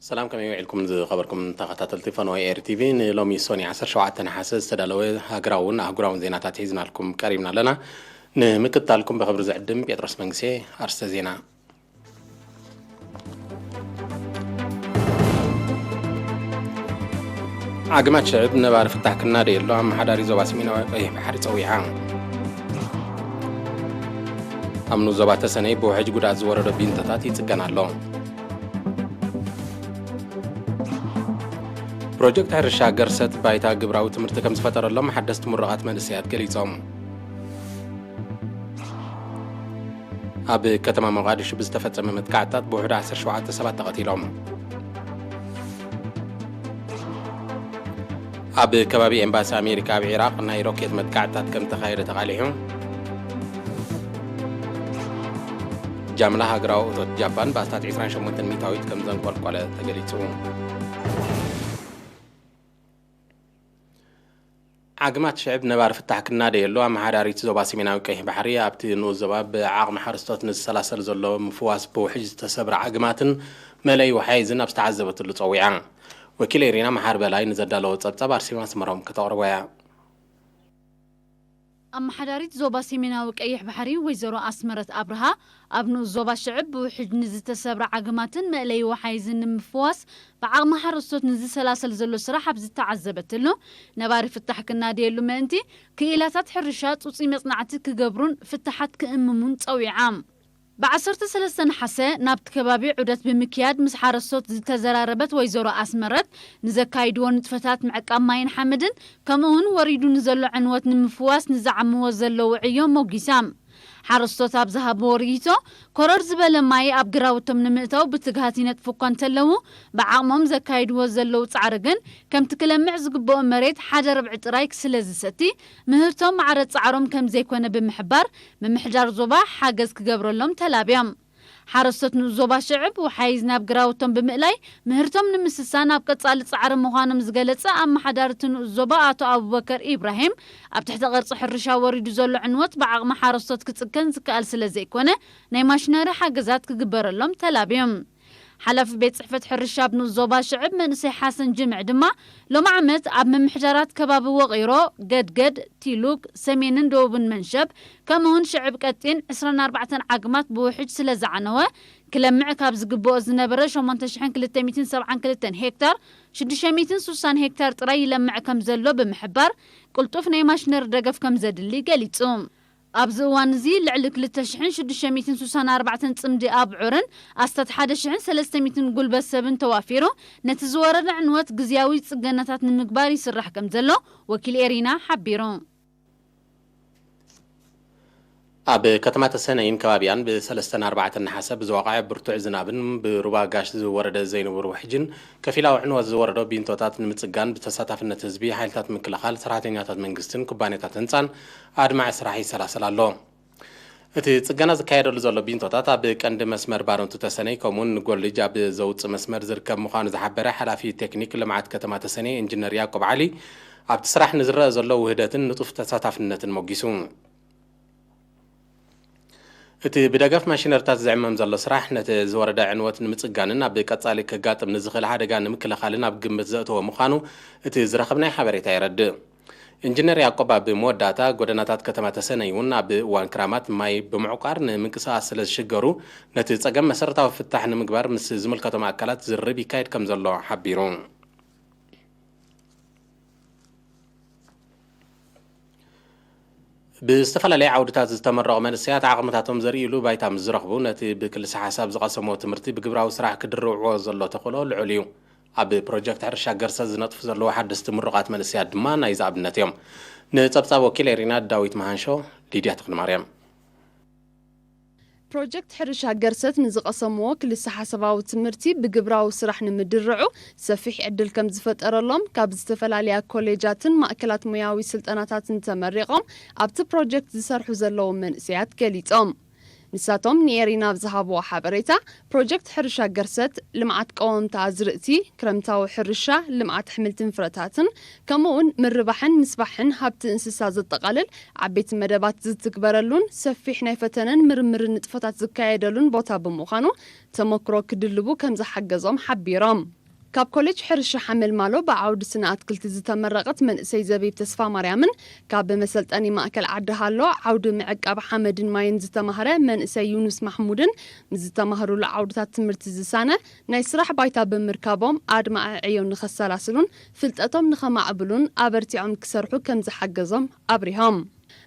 ሰላም፣ ከመይ ውዒልኩም ዝኸበርኩም ተኸታተልቲ ፈነወ ኤሪ ቲቪ? ንሎሚ ሶኒ ዓሰርተ ሸውዓተ ነሓሰ ዝተዳለወ ሃገራውን ኣህጉራውን ዜናታት ሒዝናልኩም ቀሪብና ኣለና። ንምክትታልኩም ብኽብሪ ዝዕድም ጴጥሮስ መንግሴ። ኣርስተ ዜና። ዓግማት ሽዕብ ነባሪ ፍታሕ ክናደየሉ ኣመሓዳሪ ዞባ ሰሜናዊ ቀይሕ ባሕሪ ጸዊዓ። ኣብ ንኡስ ዞባ ተሰነይ ብውሕጅ ጉድኣት ዝወረዶ ቢንቶታት ይጽገን ኣሎ። ፕሮጀክት ሕርሻ ገርሰት ባይታ ግብራዊ ትምህርቲ ከም ዝፈጠረሎም ሓደስቲ ምሩቓት መንእሰያት ገሊጾም። ኣብ ከተማ ሞቓዲሹ ብዝተፈጸመ መጥቃዕትታት ብውሕዱ ዓሰርተ ሸውዓተ ሰባት ተቐቲሎም። ኣብ ከባቢ ኤምባሲ ኣሜሪካ ኣብ ዒራቕ ናይ ሮኬት መጥቃዕትታት ከም ተኻየደ ተቓሊሑ። ጃምላ ሃገራዊ እቶት ጃፓን ብኣስታት ዕስራን ሸሞንተን ሚእታዊት ከም ዘንቆልቆለ ተገሊጹ። ዓግማት ሽዕብ ነባሪ ፍታሕ ክናደየሉ ኣመሓዳሪት ዞባ ሰሜናዊ ቀይሕ ባሕሪ ኣብቲ ንኡስ ዞባ ብዓቕሚ ሓረስቶት ንዝሰላሰል ዘሎ ምፍዋስ ብውሕጅ ዝተሰብረ ዓግማትን መለይ ወሓይዝን ኣብ ዝተዓዘበትሉ ጸዊዓ። ወኪል ኤሪና መሓር በላይ ንዘዳለዎ ጸብጻብ ኣርሴማ ኣስመሮም ከተቕርቦ እያ። ኣመሓዳሪት ዞባ ሰሜናዊ ቀይሕ ባሕሪ ወይዘሮ ኣስመረት ኣብርሃ ኣብ ንኡስ ዞባ ሽዕብ ብውሕጅ ንዝተሰብረ ዓግማትን መእለዪ ወሓይዝን ንምፍዋስ ብዓቕሚ ሓረስቶት ንዝሰላሰል ዘሎ ስራሕ ኣብ ዝተዓዘበትሉ፣ ነባሪ ፍታሕ ክናደየሉ ምእንቲ ክኢላታት ሕርሻ ጹጹይ መጽናዕቲ ክገብሩን ፍታሓት ክእምሙን ጸዊዓ። ብ ዓሰርተ ሰለስተ ነሓሰ ናብቲ ከባቢ ዑደት ብምክያድ ምስ ሓረስቶት ዝተዘራረበት ወይዘሮ ኣስመረት፣ ንዘካይድዎ ንጥፈታት ምዕቃብ ማይን ሓመድን፣ ከምኡ እውን ወሪዱ ንዘሎ ዕንወት ንምፍዋስ ንዝዓምዎ ዘለዉ ዕዮ ሞጊሳ። ሓረስቶት ኣብ ዝሃብዎ ርእይቶ፣ ኮረር ዝበለ ማይ ኣብ ግራውቶም ንምእታው ብትግሃት ይነጥፉ እኳ እንተለዉ፣ ብዓቕሞም ዘካይድዎ ዘለዉ ጻዕሪ ግን ከምቲ ክለምዕ ዝግብኦ መሬት ሓደ ርብዒ ጥራይ ስለ ዝሰቲ፣ ምህርቶም ማዕረ ጻዕሮም ከም ዘይኮነ ብምሕባር፣ ምምሕዳር ዞባ ሓገዝ ክገብረሎም ተላብዮም። ሓረስቶት ንኡስ ዞባ ሽዕብ ወሓይዝ ናብ ግራውቶም ብምእላይ ምህርቶም ንምስሳን ኣብ ቀጻሊ ጻዕሪ ምዃኖም ዝገለጸ ኣመሓዳሪ እቲ ንኡስ ዞባ ኣቶ ኣቡበከር ኢብራሂም፣ ኣብ ትሕቲ ቅርጺ ሕርሻ ወሪዱ ዘሎ ዕንወት ብዓቕሚ ሓረስቶት ክጽገን ዝከኣል ስለ ዘይኮነ ናይ ማሽነሪ ሓገዛት ክግበረሎም ተላብዮም። ሓላፊ ቤት ጽሕፈት ሕርሻ ኣብ ንኡስ ዞባ ሽዕብ መንእሰይ ሓሰን ጅምዕ ድማ፣ ሎሚ ዓመት ኣብ ምምሕዳራት ከባቢ ወቒሮ፣ ገድገድ፣ ቲሉግ፣ ሰሜንን ደቡብን መንሸብ፣ ከምኡውን ሽዕብ ቀጢን ዕስራን ኣርባዕተን ዓግማት ብውሕጅ ስለ ዝዓነወ፣ ክለምዕ ካብ ዝግብኦ ዝነበረ ሸሞንተ ሽሕን ክልተ ሚእትን ሰብዓን ክልተን ሄክታር፣ ሽዱሽተ ሚእትን ሱሳን ሄክታር ጥራይ ይለምዕ ከም ዘሎ ብምሕባር፣ ቅልጡፍ ናይ ማሽነሪ ደገፍ ከም ዘድሊ ገሊጹ። ኣብዚ እዋን እዚ ልዕሊ ክልተ ሽሕን ሽዱሽተ ሚእትን ሱሳን ኣርባዕተን ጽምዲ ኣብዑርን ኣስታት ሓደ ሽሕን ሰለስተ ሚእትን ጉልበት ሰብን ተዋፊሩ፣ ነቲ ዝወረደ ዕንወት ግዝያዊ ጽገናታት ንምግባር ይስራሕ ከም ዘሎ ወኪል ኤሪና ሓቢሩ። ኣብ ከተማ ተሰነይን ከባቢያን ብሰለስተን ኣርባዕተን ነሓሰ ብዝወቕዐ ብርቱዕ ዝናብን ብሩባ ጋሽ ዝወረደ ዘይንቡር ውሕጅን ከፊላዊ ዕንወት ዝወረዶ ቢንቶታት ንምጽጋን ብተሳታፍነት ህዝቢ፣ ሓይልታት ምክልኻል፣ ሰራሕተኛታት መንግስትን ኩባንያታት ህንጻን ኣድማዒ ስራሕ ይሰላሰል ኣሎ። እቲ ጽገና ዝካየደሉ ዘሎ ቢንቶታት ኣብ ቀንዲ መስመር ባረንቱ ተሰነይ ከምኡውን ንጎልጅ ኣብ ዘውጽእ መስመር ዝርከብ ምዃኑ ዝሓበረ ሓላፊ ቴክኒክ ልምዓት ከተማ ተሰነይ ኢንጂነር ያዕቆብ ዓሊ፣ ኣብቲ ስራሕ ንዝረአ ዘሎ ውህደትን ንጡፍ ተሳታፍነትን ሞጊሱ። እቲ ብደገፍ ማሽነሪታት ዝዕመም ዘሎ ስራሕ ነቲ ዝወረደ ዕንወት ንምጽጋንን ኣብ ቀጻሊ ከጋጥም ንዝኽእል ሓደጋ ንምክልኻልን ኣብ ግምት ዘእተወ ምዃኑ እቲ ዝረኸብናዮ ሓበሬታ የረድእ። ኢንጂነር ያዕቆብ ኣብ መወዳእታ፣ ጎደናታት ከተማ ተሰነይ እውን ኣብ እዋን ክራማት ማይ ብምዕቋር ንምንቅስቓስ ስለ ዝሽገሩ፣ ነቲ ጸገም መሰረታዊ ፍታሕ ንምግባር ምስ ዝምልከቶም ኣካላት ዝርርብ ይካየድ ከም ዘሎ ሓቢሩ። ብዝተፈላለየ ዓውድታት ዝተመረቑ መንእሰያት ዓቕምታቶም ዘርእይሉ ባይታ ምስ ዝረኽቡ፣ ነቲ ብክልሰ ሓሳብ ዝቐሰምዎ ትምህርቲ ብግብራዊ ስራሕ ክድርብዕዎ ዘሎ ተኽእሎ ልዑል እዩ። ኣብ ፕሮጀክት ሕርሻ ገርሰት ዝነጥፉ ዘለዉ ሓደስቲ ምሩቓት መንእሰያት ድማ ናይዚ ኣብነት እዮም። ንጸብጻብ ወኪል ኤሪና ዳዊት መሃንሾ፣ ሊድያ ተኽለማርያም። ፕሮጀክት ሕርሻ ገርሰት ንዝቐሰምዎ ክልሰ ሓሳባዊ ትምህርቲ ብግብራዊ ስራሕ ንምድርዑ ሰፊሕ ዕድል ከም ዝፈጠረሎም ካብ ዝተፈላለያ ኮሌጃትን ማእከላት ሞያዊ ስልጠናታትን ተመሪቖም ኣብቲ ፕሮጀክት ዝሰርሑ ዘለዉ መንእሰያት ገሊጾም። ንሳቶም ንኤሪና ኣብ ዝሃብዎ ሓበሬታ፣ ፕሮጀክት ሕርሻ ገርሰት፣ ልምዓት ቀወምቲ ኣዝርእቲ፣ ክረምታዊ ሕርሻ፣ ልምዓት ኣሕምልትን ፍረታትን፣ ከምኡ'ውን ምርባሕን ምስፋሕን ሃብቲ እንስሳ ዘጠቓልል ዓበይቲ መደባት ዝትግበረሉን ሰፊሕ ናይ ፈተነን ምርምርን ንጥፈታት ዝካየደሉን ቦታ ብምዃኑ፣ ተመክሮ ክድልቡ ከም ዝሓገዞም ሓቢሮም። ካብ ኮሌጅ ሕርሻ ሓመልማሎ ብዓውዲ ስነ ኣትክልቲ ዝተመረቐት መንእሰይ ዘቢብ ተስፋ ማርያምን ካብ መሰልጠኒ ማእከል ዓዲ ሃሎ ዓውዲ ምዕቃብ ሓመድን ማይን ዝተማህረ መንእሰይ ዩኑስ ማሕሙድን ምስ ዝተማህሩሉ ዓውድታት ትምህርቲ ዝሳነ ናይ ስራሕ ባይታ ብምርካቦም ኣድማዒ ዕዮ ንኸሰላስሉን ፍልጠቶም ንኸማዕብሉን ኣበርቲዖም ክሰርሑ ከም ዝሓገዞም ኣብሪሆም።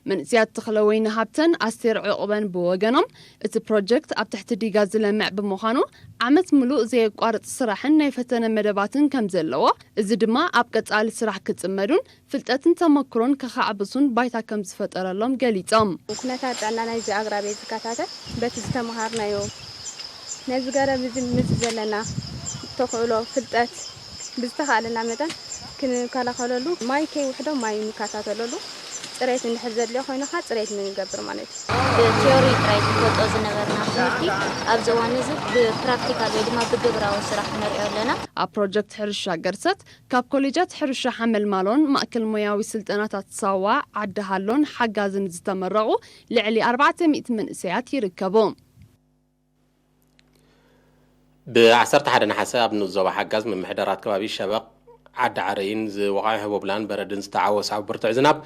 መንእሰያት ተኽለወይኒ ሃብተን ኣስቴር ዕቑበን ብወገኖም፣ እቲ ፕሮጀክት ኣብ ትሕቲ ዲጋ ዝለምዕ ብምዃኑ፣ ዓመት ምሉእ ዘየቋርጽ ስራሕን ናይ ፈተነ መደባትን ከም ዘለዎ፣ እዚ ድማ ኣብ ቀጻሊ ስራሕ ክጽመዱን ፍልጠትን ተመክሮን ከኻዕብሱን ባይታ ከም ዝፈጠረሎም ገሊጾም። ኩነታት ጥዕና ናይዚ ኣግራብ እየ ዝከታተል። በቲ ዝተመሃርናዮ ነዚ ገረብ እዚ ምስ ዘለና ተኽእሎ ፍልጠት ብዝተኻእለና መጠን ክንከላኸለሉ፣ ማይ ከይውሕዶ ማይ ንከታተለሉ፣ ጽሬት እንድሕር ዘድልዮ ኮይኑ ኸዓ ጽሬት ንገብር ማለት እዩ። ብቲዮሪ ጥራይ ዝፈልጦ ዝነበርና ትምህርቲ ኣብዚ እዋን እዚ ብፕራክቲካል ወይ ድማ ብግብራዊ ስራሕ ንሪኦ ኣለና። ኣብ ፕሮጀክት ሕርሻ ገርሰት ካብ ኮሌጃት ሕርሻ ሓመልማሎን ማእከል ሞያዊ ስልጠናታት ሳዋ፣ ዓዲ ሃሎን ሓጋዝን ዝተመረቑ ልዕሊ ኣርባዕተ ሚእቲ መንእሰያት ይርከቡ። ብ ዓሰርተ ሓደ ነሓሰ ኣብ ንኡስ ዞባ ሓጋዝ ምምሕዳራት ከባቢ ሸበቕ ዓዲ ዓረይን ዝወቕዐ ህቦብላን በረድን ዝተዓወት ኣብ ብርቱዕ ዝናብ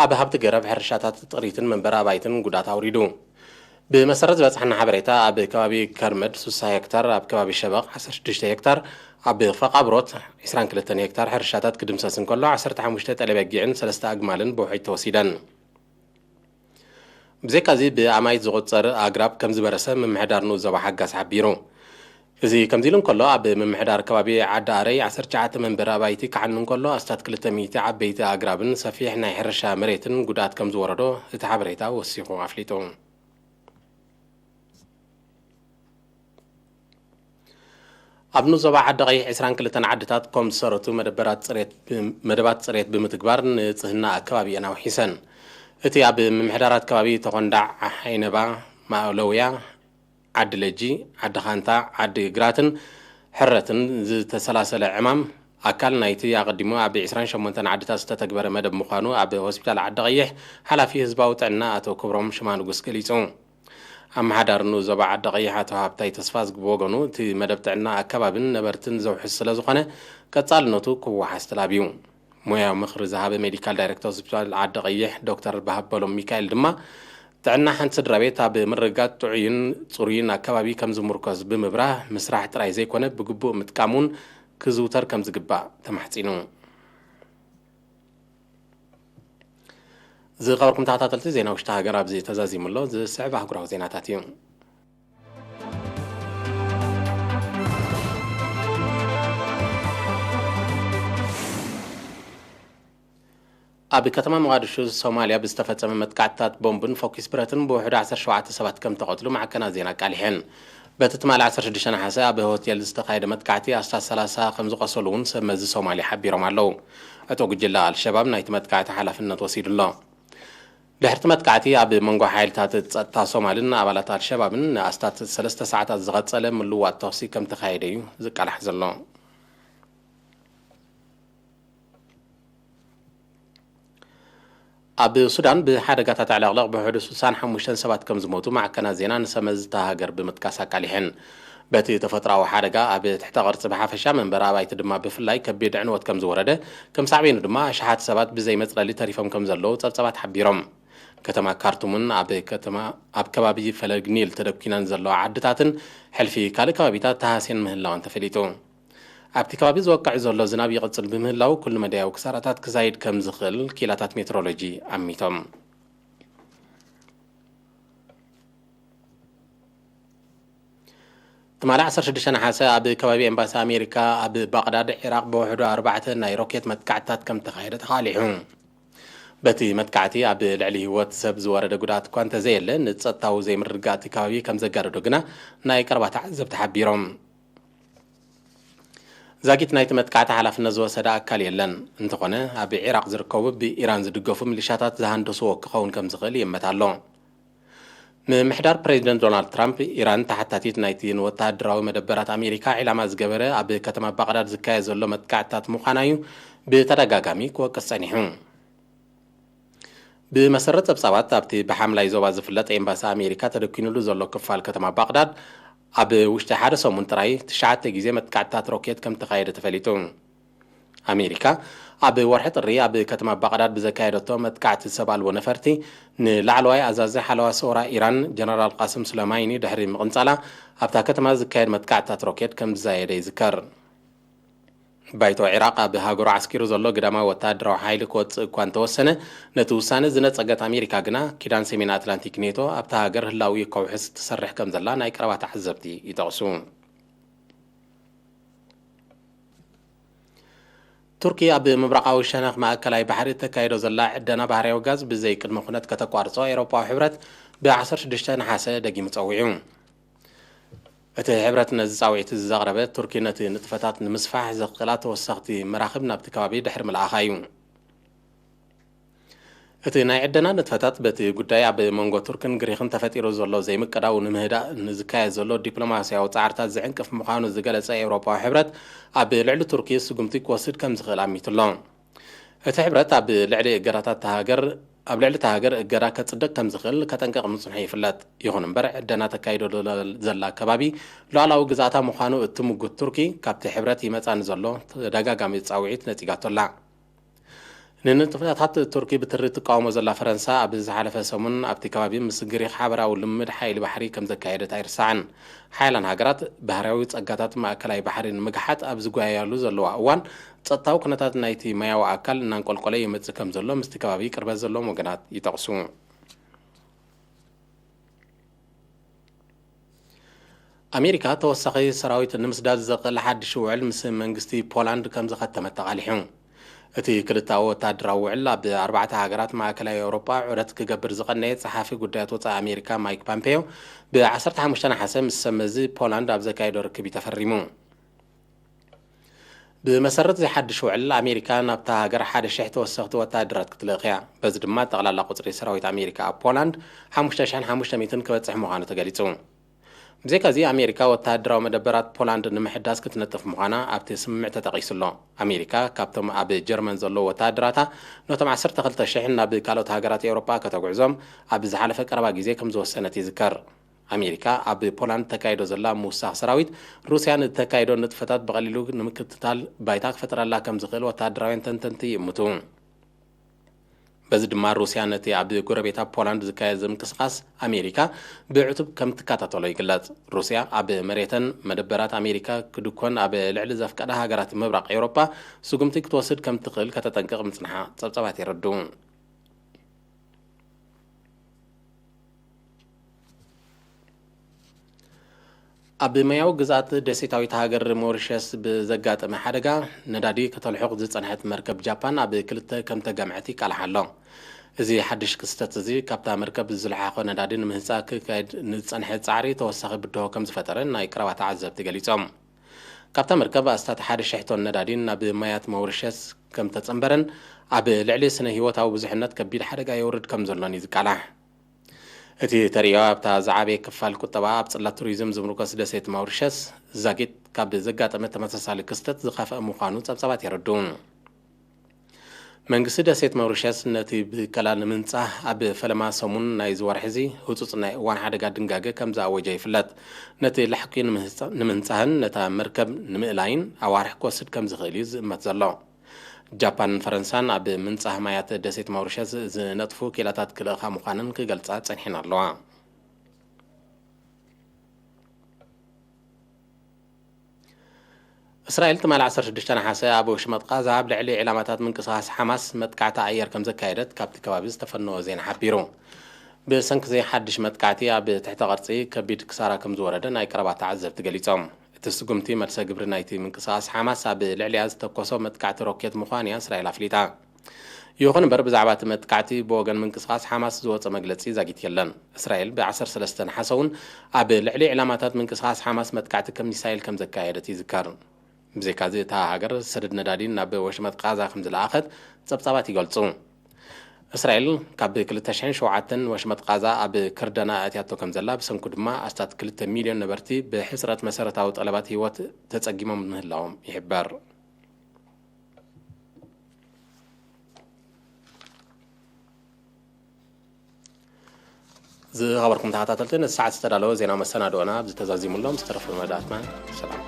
ኣብ ሃብቲ ገረብ ሕርሻታት ጥሪትን መንበሪ ኣባይትን ጉድኣት ኣውሪዱ። ብመሰረት ዝበጽሓና ሓበሬታ ኣብ ከባቢ ከርመድ ሱሳ ሄክታር፣ ኣብ ከባቢ ሸበቕ ዓሰርተ ሽዱሽተ ሄክታር፣ ኣብ ፈቓብሮት ዕስራን ክልተን ሄክታር ሕርሻታት ክድምሰስ እንከሎ ዓሰርተ ሓሙሽተ ጠለበጊዕን ሰለስተ ኣግማልን ብውሕጅ ተወሲደን። ብዘይካዚ ብኣማይት ዝቑጸር ኣግራብ ከም ዝበረሰ ምምሕዳር ንኡስ ዞባ ሓጋዝ ሓቢሩ። እዚ ከምዚ ኢሉ እንከሎ ኣብ ምምሕዳር ከባቢ ዓዲ ኣረይ ዓሰርተ ትሽዓተ መንበሪ ኣባይቲ ክዓኑ እንከሎ ኣስታት ክልተ ሚእቲ ዓበይቲ ኣግራብን ሰፊሕ ናይ ሕርሻ መሬትን ጉድኣት ከም ዝወረዶ እቲ ሓበሬታ ወሲኹ ኣፍሊጡ። ኣብ ንኡስ ዞባ ዓዲ ቀይሕ ዕስራን ክልተን ዓድታት ኮም ዝሰረቱ መደበራት ጽሬት ብ-፣ መደባት ጽሬት ብምትግባር ንጽህና ኣከባቢአን ኣውሒሰን። እቲ ኣብ ምምሕዳራት ከባቢ ተኾንዳዕ፣ ዓይነባ፣ ማእለውያ፣ ዓዲ ለጂ፣ ዓዲ ኻንታ፣ ዓዲ ግራትን ሕረትን ዝተሰላሰለ ዕማም ኣካል ናይቲ ኣቐዲሙ ኣብ ዕስራን ሸሞንተን ዓድታት ዝተተግበረ መደብ ምዃኑ ኣብ ሆስፒታል ዓዲ ቀይሕ ሓላፊ ህዝባዊ ጥዕና ኣቶ ክብሮም ሽማንጉስ ገሊጹ። ኣመሓዳሪ ንኡስ ዞባ ዓዲ ቀይሕ ኣቶ ሃብታይ ተስፋዝጊ ብወገኑ፣ እቲ መደብ ጥዕና ኣከባብን ነበርትን ዘውሕስ ስለ ዝኾነ፣ ቀጻልነቱ ክወሓስ ተላብዩ። ሞያዊ ምኽሪ ዝሃበ ሜዲካል ዳይሬክተር ሆስፒታል ዓዲ ቀይሕ ዶክተር በሃበሎም ሚካኤል ድማ፣ ጥዕና ሓንቲ ስድራ ቤት ኣብ ምርግጋጽ ጥዑይን ጽሩይን ኣከባቢ ከም ዝምርኮዝ ብምብራህ፣ ምስራሕ ጥራይ ዘይኮነ ብግቡእ ምጥቃም እውን ክዝውተር ከም ዝግባእ ተማሕጺኑ። ዝኸበርኩም ተኸታተልቲ፣ ዜና ውሽጢ ሃገር ኣብዚ ተዛዚሙ ኣሎ። ዝስዕብ ኣህጉራዊ ዜናታት እዩ። ኣብ ከተማ ሞቓዲሹ ሶማልያ ብዝተፈጸመ መጥቃዕትታት ቦምብን ፈኲስ ብረትን ብውሕዱ ዓሰርተ ሸውዓተ ሰባት ከም ተቐትሉ ማዕከናት ዜና ኣቃሊሐን። በቲ ትማሊ ዓሰርተ ሽዱሽተ ነሓሰ ኣብ ሆቴል ዝተኻየደ መጥቃዕቲ ኣስታት ሰላሳ ከም ዝቖሰሉ እውን ሰብ መዚ ሶማልያ ሓቢሮም ኣለዉ። ዕጡቕ ጉጅለ ኣልሸባብ ናይቲ መጥቃዕቲ ሓላፍነት ወሲዱ ኣሎ። ድሕርቲ መጥቃዕቲ ኣብ መንጎ ሓይልታት ጸጥታ ሶማልን ኣባላት ኣልሸባብን ንኣስታት ሰለስተ ሰዓታት ዝቐጸለ ምልውዋጥ ተኹሲ ከም ተኻየደ እዩ ዝቃላሕ ዘሎ። ኣብ ሱዳን ብሓደጋታት ዕለቕለቕ ብውሕዱ ስሳን ሓሙሽተን ሰባት ከም ዝሞቱ ማዕከናት ዜና ንሰመዝታ ሃገር ብምጥቃስ ኣቃሊሐን። በቲ ተፈጥሮኣዊ ሓደጋ ኣብ ትሕተ ቅርጺ ብሓፈሻ መንበሪ ኣባይቲ ድማ ብፍላይ ከቢድ ዕንወት ከም ዝወረደ፣ ከም ሳዕቤኑ ድማ ኣሽሓት ሰባት ብዘይ መጽለሊ ተሪፎም ከም ዘለዉ ጸብጸባት ሓቢሮም። ከተማ ካርቱምን ኣብ ከተማ፣ ኣብ ከባቢ ፈለግ ኒል ተደኲነን ዘለዋ ዓድታትን ሕልፊ ካልእ ከባቢታት ተሃስየን ምህላወን ተፈሊጡ። ኣብቲ ከባቢ ዝወቅዕ ዘሎ ዝናብ ይቕጽል ብምህላው፣ ኩሉ መዳያዊ ክሳራታት ክዛይድ ከም ዝኽእል ክኢላታት ሜትሮሎጂ ኣሚቶም። ትማሊ ዓሰርተ ሽዱሽተ ነሓሰ ኣብ ከባቢ ኤምባሲ ኣሜሪካ ኣብ ባቕዳድ ዒራቕ ብውሕዱ ኣርባዕተ ናይ ሮኬት መጥቃዕትታት ከም ተኻየደ ተቓሊሑ። በቲ መጥቃዕቲ ኣብ ልዕሊ ህይወት ሰብ ዝወረደ ጉድኣት እኳ እንተዘየለ፣ ንጸጥታዊ ዘይምርግጋእ እቲ ከባቢ ከም ዘጋደዶ ግና ናይ ቀረባ ተዓዘብቲ ሓቢሮም። ዛጊት ናይቲ መጥቃዕቲ ሓላፍነት ዝወሰደ ኣካል የለን። እንተኾነ፣ ኣብ ዒራቕ ዝርከቡ ብኢራን ዝድገፉ ሚሊሻታት ዝሃንደስዎ ክኸውን ከም ዝኽእል ይእመት ኣሎ። ምምሕዳር ፕሬዚደንት ዶናልድ ትራምፕ፣ ኢራን ተሓታቲት ናይቲ ንወተሃደራዊ መደበራት ኣሜሪካ ዒላማ ዝገበረ ኣብ ከተማ ባቕዳድ ዝካየድ ዘሎ መጥቃዕትታት ምዃና እዩ ብተደጋጋሚ ክወቅስ ጸኒሑ። ብመሰረት ጸብጻባት፣ ኣብቲ ብሓምላይ ዞባ ዝፍለጥ ኤምባሲ ኣሜሪካ ተደኪኑሉ ዘሎ ክፋል ከተማ ባቕዳድ፣ ኣብ ውሽጢ ሓደ ሰሙን ጥራይ ትሽዓተ ግዜ መጥቃዕትታት ሮኬት ከም ተኻየደ ተፈሊጡ። ኣሜሪካ ኣብ ወርሒ ጥሪ ኣብ ከተማ ባቕዳድ ብዘካየደቶ መጥቃዕቲ ሰብ ኣልቦ ነፈርቲ፣ ንላዕለዋይ ኣዛዚ ሓለዋ ሰውራ ኢራን ጀነራል ቃስም ሱለማይኒ ድሕሪ ምቕንጻላ፣ ኣብታ ከተማ ዝካየድ መጥቃዕትታት ሮኬት ከም ዝዛየደ ይዝከር። ባይቶ ዒራቕ ኣብ ሃገሩ ዓስኪሩ ዘሎ ግዳማዊ ወተሃደራዊ ሓይሊ ክወጽእ እኳ እንተወሰነ፣ ነቲ ውሳነ ዝነጸገት ኣሜሪካ ግና፣ ኪዳን ሰሜን ኣትላንቲክ ኔቶ ኣብታ ሃገር ህላዊ ከውሕስ ትሰርሕ ከም ዘላ ናይ ቀረባ ተዓዘብቲ ይጠቕሱ። ቱርኪ ኣብ ምብራቓዊ ሸነኽ ማእከላይ ባሕሪ እተካይዶ ዘላ ዕደና ባህርያዊ ጋዝ ብዘይ ቅድመ ኩነት ከተቋርጾ ኤውሮጳዊ ሕብረት ብ ዓሰርተ ሽዱሽተ ነሓሰ ደጊሙ ጸዊዑ። እቲ ሕብረት ነዚ ጻውዒት እዚ ዘቕረበ፣ ቱርኪ ነቲ ንጥፈታት ንምስፋሕ ዘኽእላ ተወሰኽቲ መራኽብ ናብቲ ከባቢ ድሕሪ ምልኣኻ እዩ። እቲ ናይ ዕደና ንጥፈታት በቲ ጉዳይ ኣብ መንጎ ቱርክን ግሪኽን ተፈጢሩ ዘሎ ዘይምቅዳው ንምህዳእ ንዝካየድ ዘሎ ዲፕሎማስያዊ ጻዕርታት ዝዕንቅፍ ምዃኑ ዝገለጸ ኤውሮጳዊ ሕብረት፣ ኣብ ልዕሊ ቱርኪ ስጉምቲ ክወስድ ከም ዝኽእል ኣሚቱ ኣሎ። እቲ ሕብረት ኣብ ልዕሊ እገዳታት እታ ሃገር፣ ኣብ ልዕሊ እታ ሃገር እገዳ ከጽድቕ ከም ዝኽእል ከጠንቅቕ ምጽንሑ ይፍለጥ። ይኹን እምበር፣ ዕደና ተካይዶ ዘላ ከባቢ ሉዓላዊ ግዝኣታ ምዃኑ እትምጉት ቱርኪ፣ ካብቲ ሕብረት ይመጻ ንዘሎ ተደጋጋሚ ጻውዒት ነጺጋቶ ኣላ። ንንጥፈታት ቱርኪ ብትሪ ትቃወሞ ዘላ ፈረንሳ፣ ኣብ ዝሓለፈ ሰሙን ኣብቲ ከባቢ ምስ ግሪኽ ሓበራዊ ልምምድ ሓይሊ ባሕሪ ከም ዘካየደት ኣይርሳዕን። ሓያላን ሃገራት ባህርያዊ ጸጋታት ማእከላይ ባሕሪ ንምግሓጥ ኣብ ዝጓየያሉ ዘለዋ እዋን፣ ጸጥታዊ ኩነታት ናይቲ ማያዊ ኣካል እናንቆልቆለ ይመጽእ ከም ዘሎ ምስቲ ከባቢ ቅርበት ዘለዎም ወገናት ይጠቕሱ። ኣሜሪካ ተወሳኺ ሰራዊት ንምስዳድ ዘኽእል ሓድሽ ውዕል ምስ መንግስቲ ፖላንድ ከም ዝኸተመት ተቓሊሑ። እቲ ክልተኣዊ ወተሃደራዊ ውዕል ኣብ ኣርባዕተ ሃገራት ማእከላይ ኤውሮጳ ዑደት ክገብር ዝቐነየ ጸሓፊ ጉዳያት ወጻኢ ኣሜሪካ ማይክ ፓምፔዮ ብ ዓሰርተ ሓሙሽተ ነሓሰ ምስ ሰብ መዚ ፖላንድ ኣብ ዘካየዶ ርክብ እዩ ተፈሪሙ። ብመሰረት እዚ ሓድሽ ውዕል፣ ኣሜሪካ ናብታ ሃገር ሓደ ሽሕ ተወሰኽቲ ወተሃደራት ክትልእኽ እያ። በዚ ድማ ጠቕላላ ቁጽሪ ሰራዊት ኣሜሪካ ኣብ ፖላንድ ሓሙሽተ ሽሕን ሓሙሽተ ሚእትን ክበጽሕ ምዃኑ ተገሊጹ። ብዘይካዚ፣ ኣሜሪካ ወተሃደራዊ መደበራት ፖላንድ ንምሕዳስ ክትነጥፍ ምዃና ኣብቲ ስምምዕ ተጠቒሱ ኣሎ። ኣሜሪካ ካብቶም ኣብ ጀርመን ዘለዉ ወተሃደራታ ነቶም ዓሰርተ ክልተ ሽሕ ናብ ካልኦት ሃገራት ኤውሮጳ ከተጉዕዞም ኣብ ዝሓለፈ ቀረባ ግዜ ከም ዝወሰነት ይዝከር። ኣሜሪካ ኣብ ፖላንድ ተካይዶ ዘላ ምውሳኽ ሰራዊት፣ ሩስያ ንተካይዶ ንጥፈታት ብቐሊሉ ንምክትታል ባይታ ክፈጥረላ ከም ዝኽእል ወተሃደራውያን ተንተንቲ ይእምቱ። በዚ ድማ ሩስያ ነቲ ኣብ ጎረቤታ ፖላንድ ዝካየድ ምንቅስቓስ ኣሜሪካ ብዕቱብ ከም ትከታተሎ ይግለጽ። ሩስያ ኣብ መሬተን መደበራት ኣሜሪካ ክድኮን ኣብ ልዕሊ ዘፍቀዳ ሃገራት ምብራቕ ኤውሮጳ ስጉምቲ ክትወስድ ከም ትኽእል ከተጠንቅቕ ምጽንሓ ጸብጻባት የረድኡ። ኣብ ማያዊ ግዝኣት ደሴታዊት ሃገር ሞሪሸስ ብዘጋጠመ ሓደጋ፣ ነዳዲ ከተልሕቕ ዝጸንሐት መርከብ ጃፓን ኣብ ክልተ ከም ተገምዐት ይቃላሕ ኣሎ። እዚ ሓድሽ ክስተት እዚ፣ ካብታ መርከብ ዝለሓኾ ነዳዲ ንምህጻእ ክካየድ ንዝጸንሐ ጻዕሪ ተወሳኺ ብድሆ ከም ዝፈጠረ ናይ ቀረባ ተዓዘብቲ ገሊጾም። ካብታ መርከብ ኣስታት ሓደ ሽሕ ቶን ነዳዲ ናብ ማያት ሞሪሸስ ከም ተጸንበረን፣ ኣብ ልዕሊ ስነ ህይወታዊ ብዙሕነት ከቢድ ሓደጋ የውርድ ከም ዘሎን እዩ ዝቃላሕ። እቲ ተርእዮ ኣብታ ዝዓበየ ክፋል ቁጠባ ኣብ ጽላት ቱሪዝም ዝምርኮስ ደሴት ማውሪሸስ ዛጊት ካብ ዘጋጠመ ተመሳሳሊ ክስተት ዝኸፍአ ምዃኑ ጸብጻባት የረድኡ። መንግስቲ ደሴት ማውሪሸስ ነቲ ብከላ ንምንጻህ ኣብ ፈለማ ሰሙን ናይዚ ወርሒ እዚ ህጹጽ ናይ እዋን ሓደጋ ድንጋገ ከም ዝኣወጀ ይፍለጥ። ነቲ ላሕኪ ንምህጻ-፣ ንምንጻህን ነታ መርከብ ንምእላይን ኣዋርሕ ክወስድ ከም ዝኽእል እዩ ዝእመት ዘሎ። ጃፓንን ፈረንሳን ኣብ ምንጻህ ማያት ደሴት ማውሪሸስ ዝነጥፉ ኪላታት ክልእኻ ምዃነን ክገልጻ ጸኒሐን ኣለዋ። እስራኤል ትማሊ ዓሰርተ ሽዱሽተ ነሓሰ ኣብ ወሽመጥ ቃዛ ኣብ ልዕሊ ዕላማታት ምንቅስቓስ ሓማስ መጥቃዕቲ ኣየር ከም ዘካየደት ካብቲ ከባቢ ዝተፈነወ ዜና ሓቢሩ። ብሰንኪ እዚ ሓድሽ መጥቃዕቲ ኣብ ትሕተ ቅርጺ ከቢድ ክሳራ ከም ዝወረደ ናይ ቀረባ ተዓዘብቲ ገሊጾም። እቲ ስጉምቲ መልሰ ግብሪ ናይቲ ምንቅስቓስ ሓማስ ኣብ ልዕሊኣ ዝተኮሶ መጥቃዕቲ ሮኬት ምዃኑ እያ እስራኤል ኣፍሊጣ። ይኹን እምበር፣ ብዛዕባ እቲ መጥቃዕቲ ብወገን ምንቅስቓስ ሓማስ ዝወጸ መግለጺ ዛጊት የለን። እስራኤል ብ ዓሰርተ ሰለስተ ነሓሰ እውን ኣብ ልዕሊ ዕላማታት ምንቅስቓስ ሓማስ መጥቃዕቲ ከም ሚሳይል ከም ዘካየደት ይዝከር። ብዘይካዚ፣ እታ ሃገር ሰደድ ነዳዲ ናብ ወሽመጥ ቃዛ ከም ዝለኣኸት ጸብጻባት ይገልጹ። እስራኤል ካብ ክልተ ሽሕን ሸውዓተን ወሽመጥ ቃዛ ኣብ ክርደና ኣእትያቶ ከም ዘላ፣ ብሰንኩ ድማ ኣስታት ክልተ ሚልዮን ነበርቲ ብሕጽረት መሰረታዊ ጠለባት ህይወት ተጸጊሞም ምህላዎም ይሕበር። ዝኸበርኩም ተኸታተልቲ፣ ነዚ ሰዓት ዝተዳለወ ዜና መሰናድኦና ኣብዚ ተዛዚሙሎም። ዝተረፉ መዳትና ሰላም።